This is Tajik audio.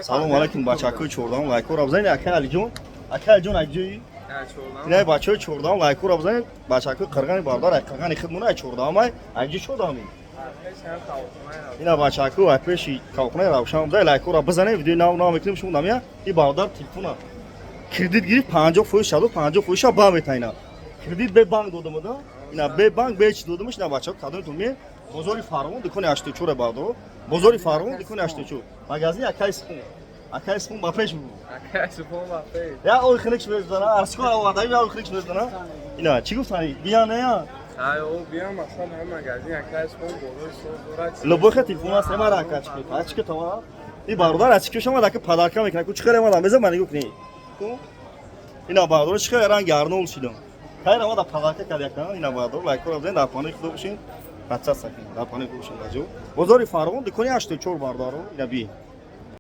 Салом алейкум, бачакои 14-ум, лайкора бизанед. Акай Алиҷон, акай Алиҷон, акҷои инай бачаҳои 14-ум, лайкора бизанед. Бачакои қирғани бародар, ай қирғани хидмона, ай 14-ум, ай айҷи 14-уми. Ина бачако, ай пеши кавхонаи Равшан буда, лайкора бизанед. Видеои нав нав мекунем. Шумо намия, и бародар телефона кредит гирифт, 50% шаду, 50 фоизша ба мета. Ина кредит бе банк додамада, ина бе банк, бе чи додамаш. Ина бачако, кадомтон ме, бозори Фарғон, дукони 84, бародаро, бозори Фарғон, дукони 84, магазини акай Сипун. Акай Сипун, ба пеш бу. Я ой хинак мезана, арско оварда, я ой хинак мезана. Ина чӣ гуфтани, бия не я? Любой телефон аст, мара акачки ачки тава. И бародар ачки шума дака подарка мекунад. Ку чӣ хеле мада меза, ман нигоҳ кунӣ. Ина бародар, чӣ хеле ранги Арнолд шидам. Хайр, ама да подарка кард якан. Ина бародар, лайкора бизанед, дар паноҳи Худо бошин. Бача сакин, дар паноҳи Худо бошин. Баҷо, бозори Фарғон, дукони 84, бародаро, ина би.